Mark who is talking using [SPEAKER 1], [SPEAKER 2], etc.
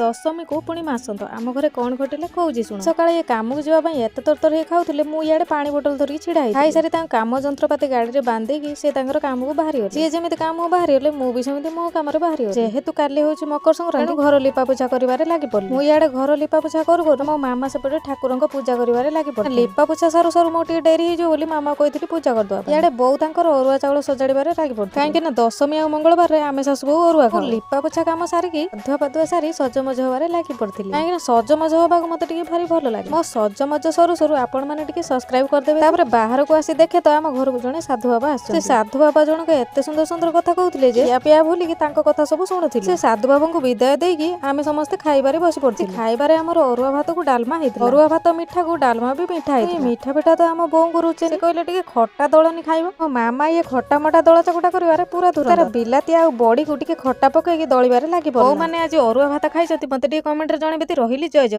[SPEAKER 1] ଦଶମୀକୁ ପୁଣି ମାସନ୍ତ ଆମ ଘରେ କ'ଣ ଘଟିଲା କହୁଛି ଶୁଣ। ସକାଳେ ଏ କାମକୁ ଯିବା ପାଇଁ ଏତେ ତରତର ହେଇ ଖାଉଥିଲେ, ମୁଁ ଇଆଡ଼େ ପାଣି ବୋଟଲ ଧରିକି ଛିଡ଼ା ହେଇ ଖାଇସାରି ତାଙ୍କ କାମ ଯନ୍ତ୍ରପାତି ଗାଡ଼ିରେ ବାନ୍ଧିକି ସେ ତାଙ୍କର କାମକୁ ବାହାରିଗଲେ। ସିଏ ଯେମିତି କାମକୁ ବାହାରିଗଲେ, ମୁଁ ବି ସେମିତି ମୋ କାମରେ ବାହାରିଗଲି। ଯେହେତୁ କାଲି ହଉଛି ମକର ସଂକ୍ରାନ୍ତି, ଘର ଲିପା ପୋଛା କରିବାରେ ଲାଗି ପଡିଲି। ମୁଁ ଇଆଡ଼େ ଘର ଲିପା ପୋଛା କରୁ କରୁ ମୋ ମାମା ସେପଟେ ଠାକୁରଙ୍କ ପୂଜା କରିବାରେ ଲାଗି ପଡିଲେ। ଲିପା ପୋଛା ସାରୁ ସାରୁ ମୋ ଟିକେ ଡେରି ହେଇଯିବ ବୋଲି ମାମା କହିଥିଲି ପୂଜା କରିଦେବା। ଇଆଡ଼େ ବୋଉ ତାଙ୍କର ଅରୁଆ ଚାଉଳ ସଜାଡ଼ିବାରେ ଲାଗି ପଡିଲେ, କାହିଁକି ନା ଦଶମୀ ଆଉ ମଙ୍ଗଳବାରରେ ଆମେ ଶାଶୁ ବୋଉ ଅରୁଆ ଖାଉ। ଲିପା ପୋଛା କାମ ସାରିକି ଅଧୁଆ ପାଧୁଆ ସାରି ସଜମଜ ହବାରେ ଲାଗି ପଡିଥିଲି, କାହିଁକି ନା ସଜମଜ ହବାକୁ ମତେ ଟିକେ ଭାରି ଭଲ ଲାଗେ। ମୋ ସଜମଜ ସରୁ ସରୁ ଆପଣ ମାନେ ଟିକେ ସବସ୍କ୍ରାଇବ କରିଦେବେ। ତାପରେ ବାହାରକୁ ଆସି ଦେଖେ ତ ଆମ ଘରକୁ ଜଣେ ସାଧୁ ବାବା ଆସିଛନ୍ତି। ସେ ସାଧୁ ବାବା ଜଣକ ଏତେ ସୁନ୍ଦର ସୁନ୍ଦର କଥା କହୁଥିଲେ ଯେ ଖିଆ ପିଆ ଭୁଲିକି ତାଙ୍କ କଥା ସବୁ ଶୁଣୁଥିଲି। ସେ ସାଧୁ ବାବାଙ୍କୁ ବିଦାୟ ଦେଇକି ଆମେ ସମସ୍ତେ ଖାଇବାରେ ବସି ପଡିଥିଲୁ। ଖାଇବାରେ ଆମର ଅରୁଆ ଭାତକୁ ଡାଲମା ହେଇଥିଲା। ଅରୁଆ ଭାତ ମିଠାକୁ ଡାଲମା ବି ମିଠା ହେଇଥିଲା। ମିଠା ପିଠା ତ ଆମ ବୋଉଙ୍କୁ ରୁଚେ, ସେ କହିଲେ ଟିକେ ଖଟା ଦଳନି ଖାଇବ। ମୋ ମାମା ଇଏ ଖଟା ମଟା ଦଳା ଚକଟା କରିବାରେ ପୁରା ଧୁର। ତାର ବିଲାତି ଆଉ ବଡିକୁ ଟିକେ ଖଟା ପକେଇକି ଦଳିବାରେ ଲାଗି ପଡିଲା। ବୋଉ ମାନେ ଆଜି ଅରୁଆ ଭାତ ଖାଇଛନ୍ତି, ମତେ ଟିକେ କମେଣ୍ଟରେ ଜଣେଇବେ। ରହିଲି, ଜୟ ଜୟ।